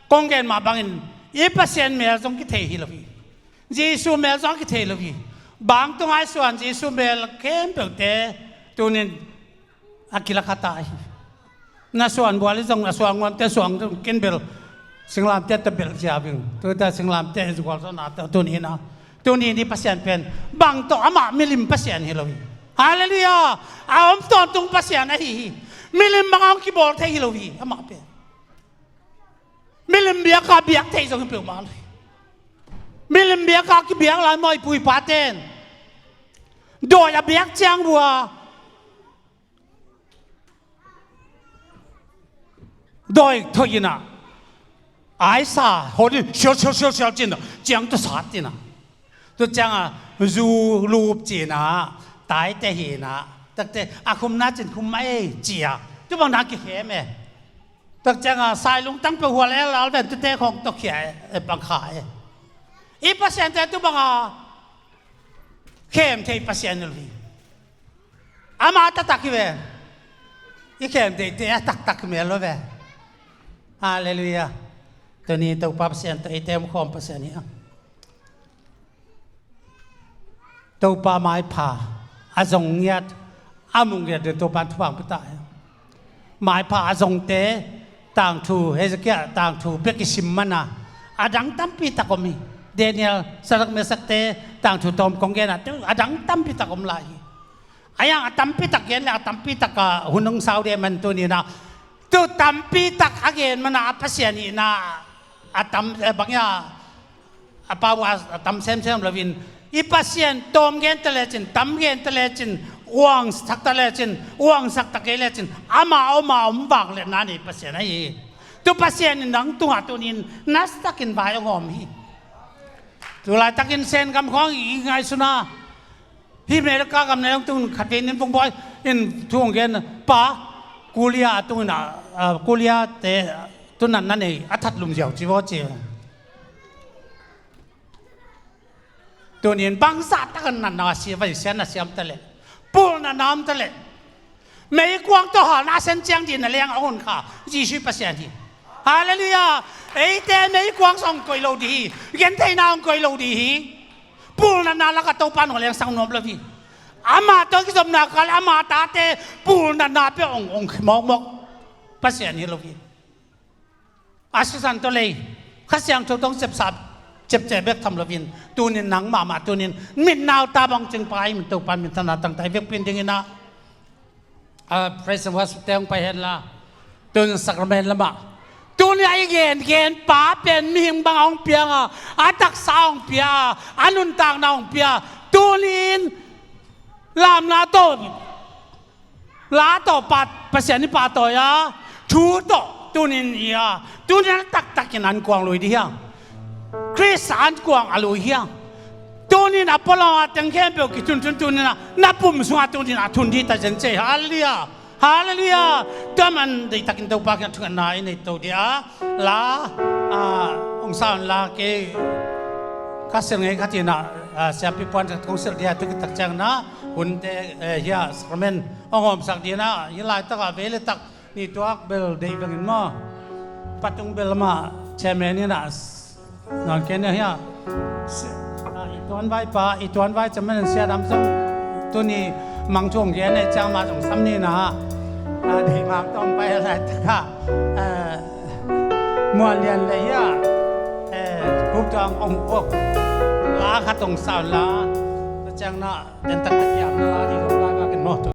kong gen mah bangin i Pasian mel zong kithei hi lo hi. Jesu mel zong kithei lo hi. Bang tung a i suan Jesu mel khempeuhte tunin a kilakha ta hi. Na suan bual i zong, a suan nuamte suan zong ken bel, singlamteh ta bel cia ving. Tuta singlamteh zual zong na ta tuni na. Tuni ni Pasian pen bang tawh, amah milim Pasian hi lo hi. Halleluiah. A om tawntung Pasian ahi hi. Milim bang a hong kibawl thei hi lo hi amah pen. Milim biak a biak thei zong hi peuhmah lo hi. Milim biak a kibiak lai maw i pu i pa ten. Dawi a biak ciang vua dawi thoih in ah, aisa hawt in sial sial sial sial cin ah, ciang tawh sat in ah. Tua ciang a zu lup cin ah, taite hi in ah, takte a khum na cin khum mah ei ci a, tu bang na kikhem e. Tua ciang a sai lungtang peuh hual el al ven, tute khawng tawh khia e, e, pang kha e. I Pasian te tu bang a khem thei Pasian lo hi. Amah taktak hi ve. I khem theite a taktak mel lo ve. Halleluiah. Tuni Topa Pasian tawh eite om khawm Pasian hi a. Topa maipha a zong ngiat, a mu ngiat ding Topa in thupha hong pia ta hi. Maipha a zongte tangthu, Hezekiah tangthu bek i sim man a, a dang tampi tak om hi. Daniel, Sadrak, Mesak te tangthu tawm kong gen a, a dang tampi tak om lai hi. A yang a tampi tak gen le a tampi tak a hun hong sau ding man tuni na. Tu tampi tak a gen man a, a Pasian ihna a tam, eh, bang ia a pau a, a tam semsem lo in, i Pasian tawm gen ta lecin, tam gen ta lecin, uangsak ta lecin, uangsak ta kei lecin, amah a om a om vang le na nei Pasian ahi hi. Tu Pasian in nang tungah tunin nasatak in vai hong om hi. Tu laitakin Sen gam khawng i ngaihsun a, hih America gam na hong tung khat vei nin Vung Bawi in thu hong gen, pa, kulia a tung in a, a, kulia te tu natna nei a that lum ziau ci vaw ci. Tunin bangzah takin natna a sia vai sia na siam ta leh, pul natna om ta leh, meikuang tawh halna a sen ciang dih na leng a hun kha Jesuh Pasian hi. Halleluiah. Eite meikuang sawng koih lo dih hi. Gentheihna hong koih lo dih hi. Pul natna lakah Topa nong lengsak nuam lo hi. Amah tawh kizopna kal, amah tate pul natna pia ong ong mawkmawk Pasian hi lo hi. A sisan tawh lei Kha Siangtho tawh sepsap, ciapciap bek tham loin, tunin nang mahmah tunin mit nau ta bang cingpa i min Topa minthanna tangtai vekpin dingin ah, a, praise and worship te hong pai henla, tun sacrament lamah, tuni a i gengen pa pen mihing bang a hong piang a, a taksa hong pia a, a nuntakna hong pia, tunin lamna tawh, la tawh pa, Pasian i pahtawi a, thu tawh tunin i a, tunin a taktakin ankuang lui dih hiang. Khrist ankuang a lui hiang. Tunin a pualam a teng khempeuh kithunthun tunin a, na pum sungah tunin a thun dih ta zen cei. Halleluiah. Halleluiah. Tua man deihtakin Topa kiang thungetna i nei to dih a, la, a, ong sa un la, kei ka silh ngei khat in ah, a, siapi puan khat kong silh dih a, tu kitak ciangin ah hunte, eh, hia sacrament ong hawmsak dih in ah, hih laitakah vei le tak ni tuak bel deih vengin maw, patung bel lamah chairman in ah, nawn kei nia hia, si-, a, i tuanvaipa, i tuanvai chairman in Sia Dam zong tuni mangthung gen nei ciang mah zong sam ni na, a, deih mah tawm pai laitakah, a, Muan Lian lei hia, eh, Khup Tuang ong uk la khat ong sa un la, tua ciangin ah den taktak kiam na la dih lo la ka ken maw.